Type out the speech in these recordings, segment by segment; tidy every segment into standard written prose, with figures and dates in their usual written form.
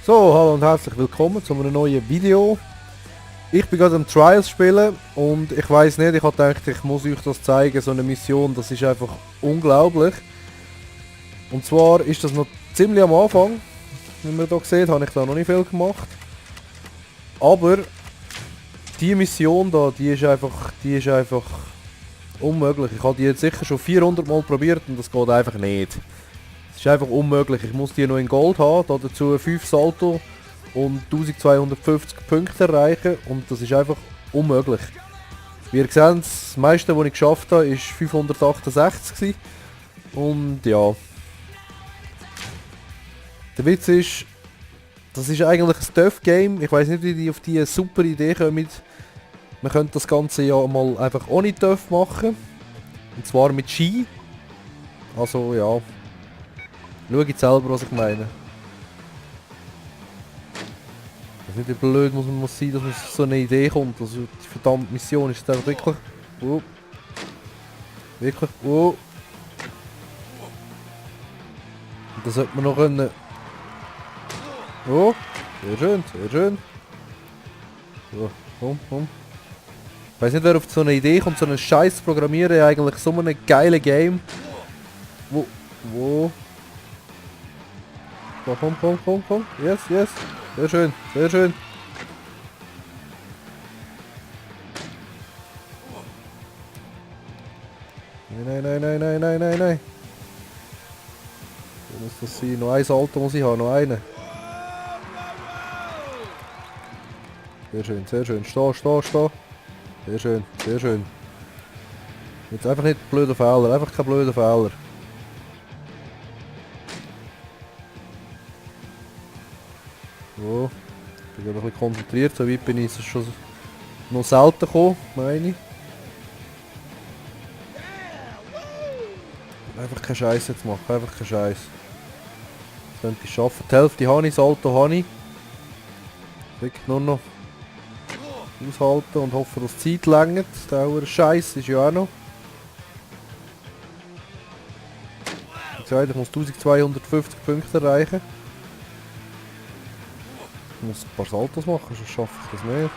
So, hallo und herzlich willkommen zu einem neuen Video. Ich bin gerade am Trials spielen und ich weiß nicht, ich habe gedacht, ich muss euch das zeigen, so eine Mission, das ist einfach unglaublich. Und zwar ist das noch ziemlich am Anfang, wie man hier sieht, habe ich da noch nicht viel gemacht. Aber die Mission da, die ist einfach unmöglich. Ich habe die jetzt sicher schon 400 Mal probiert und das geht einfach nicht. Es ist einfach unmöglich. Ich muss die noch in Gold haben, da dazu 5 Salto und 1250 Punkte erreichen und das ist einfach unmöglich. Wie ihr seht, das meiste, was ich geschafft habe, ist 568 gewesen. Und ja. Der Witz ist, das ist eigentlich ein Tough-Game. Ich weiß nicht, wie die auf diese super Idee kommen. Man könnte das Ganze ja mal einfach ohne Tough machen. Und zwar mit Ski. Also ja. Schaut selber, was ich meine. Das ist nicht wie blöd muss sein, dass man so eine Idee kommt. Also die verdammte Mission ist einfach wirklich... Oh. Wirklich... Oh. Und da sollte man noch können... Oh. Sehr schön, sehr schön. So, komm. Ich weiß nicht, wer auf so eine Idee kommt, so einen Scheiß zu programmieren. Eigentlich so ein geiles Game. Wo... Komm. Yes. Sehr schön. Nein. Wo muss das sein? Noch ein Salto muss ich haben, noch einen. Sehr schön. Steh. Sehr schön. Jetzt einfach nicht blöder Fehler, einfach kein blöder Fehler. So, ich bin ein bisschen konzentriert, so weit bin ich schon noch selten gekommen, meine ich. Einfach keinen Scheiß jetzt machen, einfach keinen Scheiß. Das könnte ich schaffen. Die Hälfte habe ich, Salto habe ich. Wirklich nur noch aushalten und hoffen, dass die Zeit längert. Der Scheiß ist ja auch noch. Wie gesagt, ich muss 1250 Punkte erreichen. Ich muss ein paar Saltos machen, sonst schaffe ich das nicht.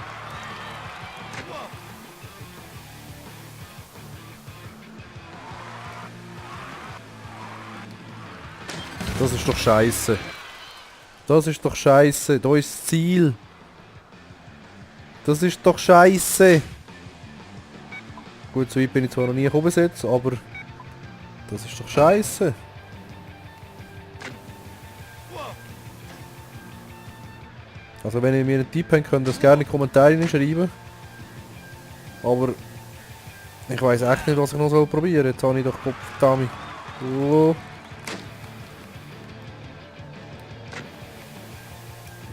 Das ist doch scheiße. Da ist das Ziel. Das ist doch scheiße. Gut, so weit bin ich zwar noch nie gekommen jetzt, aber das ist doch scheiße. Also wenn ihr mir einen Tipp habt, könnt ihr das gerne in die Kommentare schreiben. Aber ich weiß echt nicht, was ich noch probieren soll. Jetzt habe ich doch Kopfdami. Oh.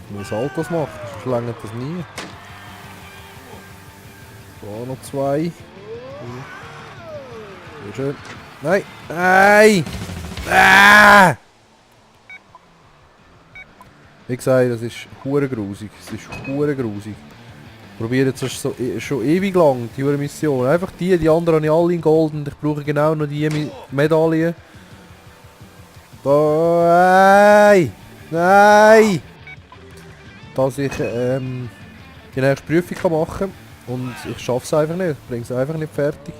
Ich muss Saltos machen, sonst längert das nie. Da noch 2. Sehr schön. Nein! Wie gesagt, das ist hure grusig. Ich probiere jetzt schon ewig lang die Mission. Einfach die anderen habe ich alle in Gold und ich brauche genau noch die Medaillen. Nein! Dass ich die nächste Prüfung machen kann. Und ich schaffe es einfach nicht. Ich bringe es einfach nicht fertig.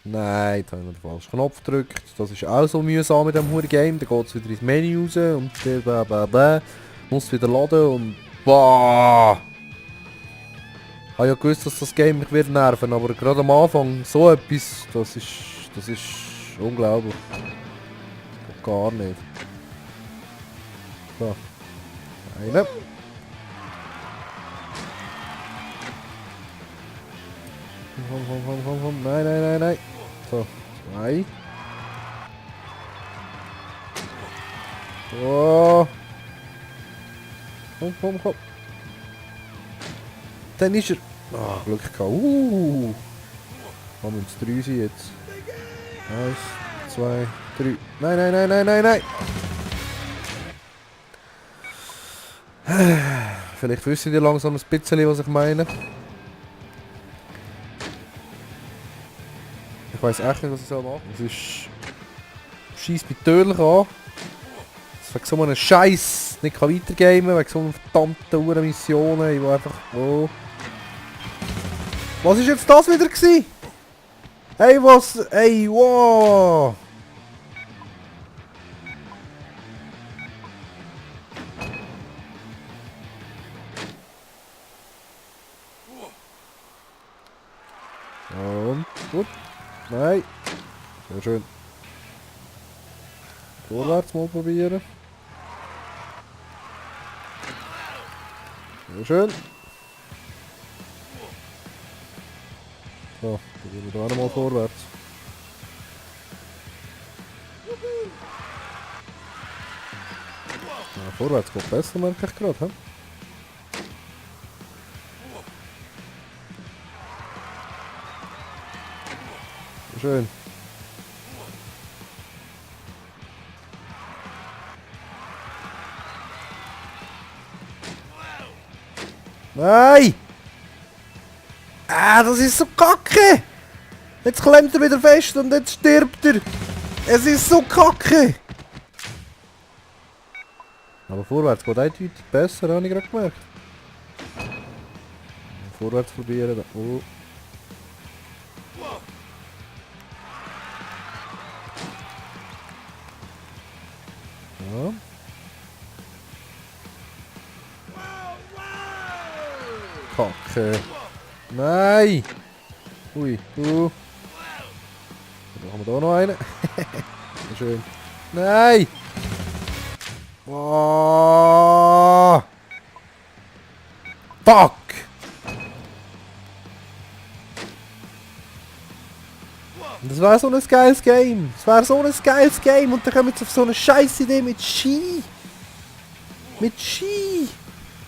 Nein, da habe ich noch den falschen Knopf gedrückt. Das ist auch so mühsam mit dem Huren Game. Da geht es wieder ins Menü raus und blablabla. Muss wieder laden und boah! Ich habe ja gewusst, dass das Game mich wird nerven, aber gerade am Anfang so etwas, das ist unglaublich. Gar nicht. So. Eine. Komm. Nein. So, 2. Oh. Komm. Dann ist er. Ah, Glück gehabt. Haben wir uns 3 sein jetzt. 1, 2, 3. Nein. Vielleicht wissen die langsam ein bisschen, was ich meine. Ich weiß echt nicht, was ich soll machen. Es ist schießt mich tödlich an. Dass wegen so einem Scheiß nicht weitergamen kann, wegen so einer verdammten Missionen, ich war einfach... Oh. Was ist jetzt das wieder gewesen? Hey, was? Hey, wow! Und gut. Nein. Sehr schön. Vorwärts mal probieren. Sehr schön. So, probieren wir da nochmal vorwärts. Ja, vorwärts geht besser, merke ich gerade. He? Schön. Nein! Ah, das ist so kacke! Jetzt klemmt er wieder fest und jetzt stirbt er! Es ist so kacke! Aber vorwärts geht eindeutig besser, habe ich gerade gemerkt. Vorwärts probieren. Oh. Ja. Kacke. Nein! Ui, Dann machen wir da noch einen. Schön. Nein! Oh. Fuck! Das war so ein geiles Game. Das war so ein geiles Game und dann kommen wir jetzt auf so eine scheiß Idee mit Ski. Mit Ski.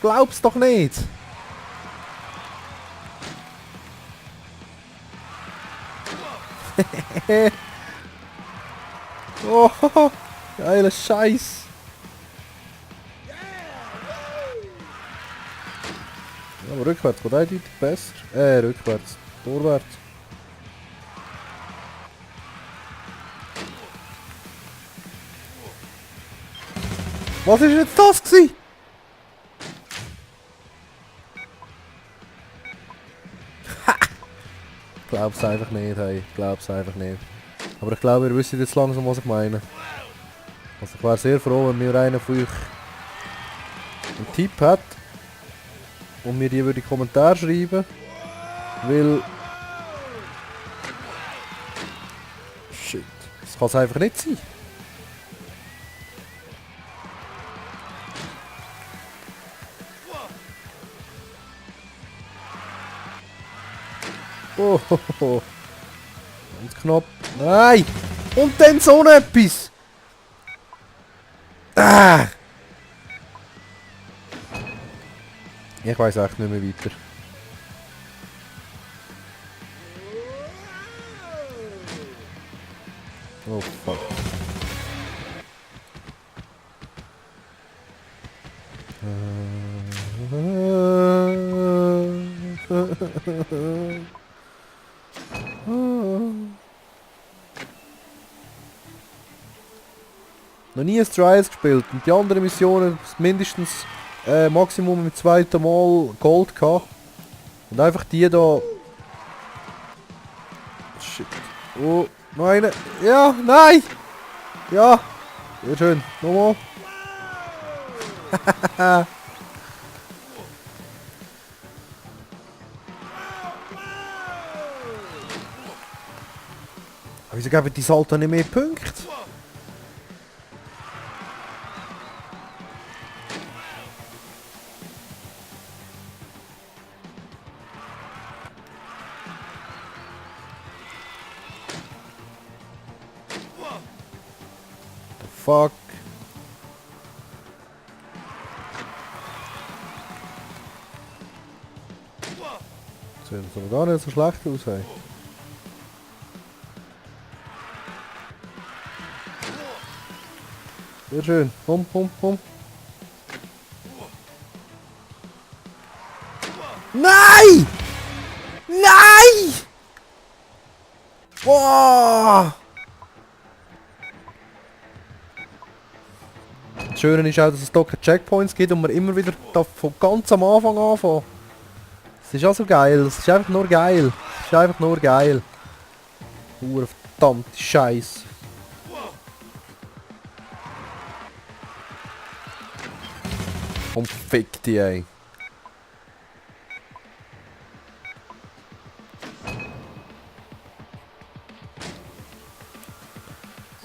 Glaub's doch nicht. Oh, geiler Scheiß. Ja, aber rückwärts geht eindeutig besser. Rückwärts. Vorwärts. Was ist jetzt das gewesen? Ich glaub's einfach nicht, hey. Ich glaub's einfach nicht. Aber ich glaube, ihr wisst jetzt langsam, was ich meine. Also ich wäre sehr froh, wenn mir einer von euch einen Tipp hat und mir die über die Kommentare schreiben. Weil... Shit. Das kann es einfach nicht sein. Oh, oh, oh. Ganz knapp. Nein! Und dann so etwas! Ah! Ich weiß echt nicht mehr weiter. Oh fuck. Noch nie ein Trials gespielt und die anderen Missionen mindestens Maximum im zweiten Mal Gold gehabt. Und einfach die da... Shit. Oh, meine... Ja, nein! Ja! Sehr schön. Nochmal. Aber wieso geben die Salto nicht mehr Punkte? Fuck. Sieht aber gar nicht so schlecht aus, hey. Sehr schön. Komm, komm, komm. Nein! Nein! Boah! Das Schöne ist auch, dass es hier keine Checkpoints gibt und man immer wieder da von ganz am Anfang anfangen. Es ist also geil, es ist einfach nur geil. Es ist einfach nur geil. Verdammte Scheiße. Komm, fick die, ey.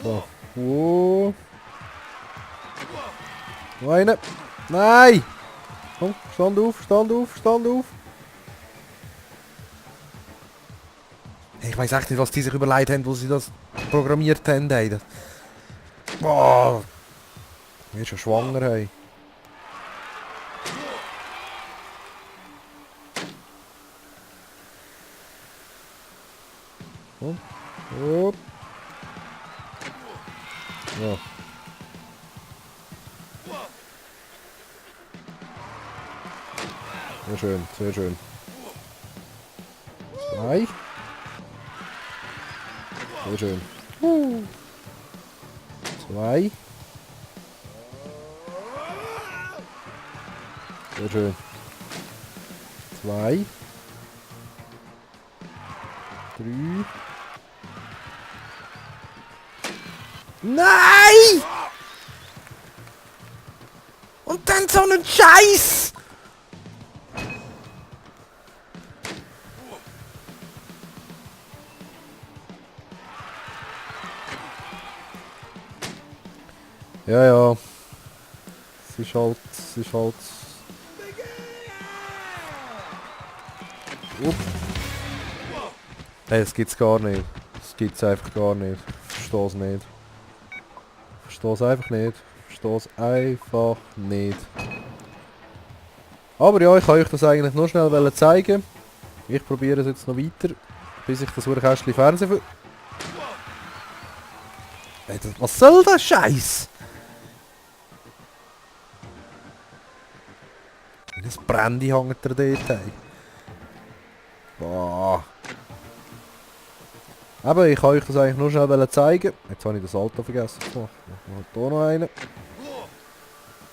So. Eine. Nein! Komm, stand auf, stand auf, stand auf. Ich weiß echt nicht, was die sich überlegt haben, wo sie das programmiert haben. Ey. Das... Boah! Wir sind schon schwanger, hey. Komm. Hopp. Ja. Sehr schön, sehr schön. 2. Sehr schön. 2. Sehr schön. 2. 3. Nein! Und dann so einen Scheiß! Ja, ja. Es ist halt... Hey, das gibt's gar nicht. Das gibt's einfach gar nicht. Ich verstehe es nicht. Ich verstehe es einfach nicht. Ich verstehe es einfach nicht. Aber ja, ich kann euch das eigentlich nur schnell zeigen. Ich probiere es jetzt noch weiter, bis ich das Kästchen Fernsehen... Hey, was soll das Scheiß? Wie ein Brandy hängt er dort. Hey. Boah. Aber ich kann euch das eigentlich nur schnell zeigen. Jetzt habe ich das Alter vergessen zu machen. Ich mache hier noch einen.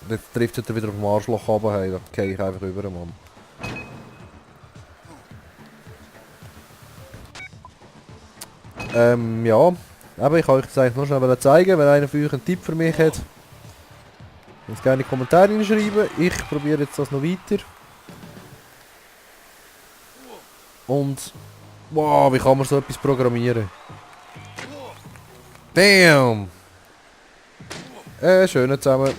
Jetzt trifft er wieder auf dem Arschloch runter. Hey, da gehe ich einfach über, Mann. Ja. Aber ich kann euch das eigentlich nur schnell zeigen. Wenn einer von euch einen Tipp für mich hat, könnt ihr gerne in die Kommentare hinschreiben. Ich probiere jetzt das noch weiter. Und... Wow, wie kann man so etwas programmieren? Damn! Schön zusammen.